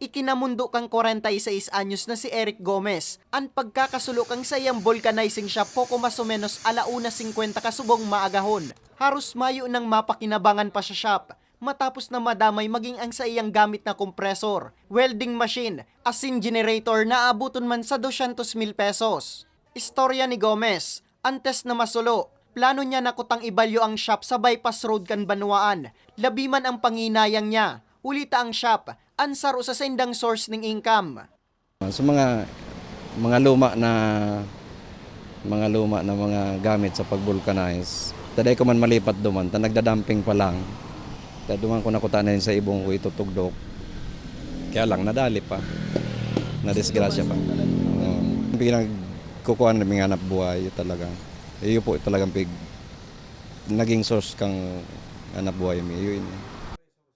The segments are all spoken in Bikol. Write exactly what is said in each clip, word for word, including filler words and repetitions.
Ikinamundo kan kwarenta y seis anyos na si Eric Gomez an pagkakasulo kan saiyang vulcanizing shop poko mas o menos ala una singkwenta kasubong maagahon. Haros mayo nang mapakinabangan pa sa shop matapos na madamay maging ang saiyang gamit na kompresor, welding machine, asin generator na aaboton man sa dosyentos mil pesos. Istorya ni Gomez, antes na masulo, plano niya na kutang ibalyo ang shop sa bypass road kan banwaan. Labi man ang panginayang niya, huli ta ang shop, an saro sa saindang source ning income. Sa mga, mga luma na, mga luma na mga gamit sa pag-vulcanize, taday ko man malipat duman, ta nagda-dumping pa lang. Ta duman ko nakuta na yun sa ibong ko itutugdok. Kaya lang, nadali pa. Nadisgrasya pa. Oo. Pinagkukuhaan na mga hanap buhay talaga. Iyo po talagang pig, naging source kang hanap buhay mi. Iyo ini.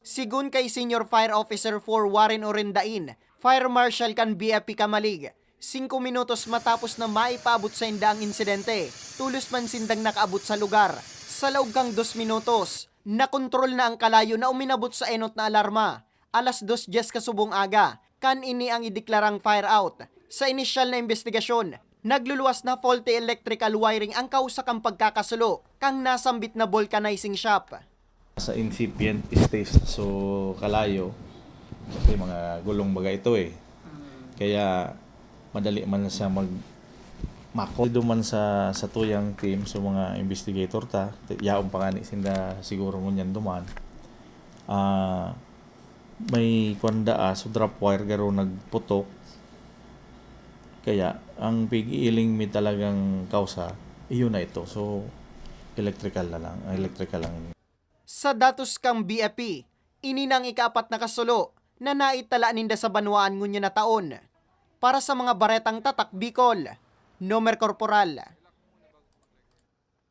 Sigon kay Senior Fire Officer four Warren Orendain, Fire Marshal kan B F P Camalig, singko minutos matapos na maipaabot sainda ang insidente, tolos man sindang nakaabot sa lugar. Sa laog kan dos minutos, nakontrol na ang kalayo na uminabot sa enot na alarma. Alas dos dyes kasubong aga, kan ini ang ideklarang fire out. Sa inisyal na imbestigasyon, nagluluwas na faulty electrical wiring ang kausa kan pagkakasulo kan nasambit na vulcanizing shop. Sa incipient stage na so kalayo, kasi mga gulong baga ito eh. Kaya madali man na siya mag mako. Duman sa sa tuyang team, so mga investigator ta, yaon pa ngani sinda siguro ngunyan duman. Ah, may kwanda ah, so drop wire garo nagputok. Kaya ang pig-iiling mi talagang kausa, iyon na ito. So electrical na lang, electrical lang. Sa datos kan B F P, ini na ang ikaapat na kasulo na naitala ninda sa banwaan ngunyan na taon. Para sa mga baretang tatak Bicol, Nomer Corporal.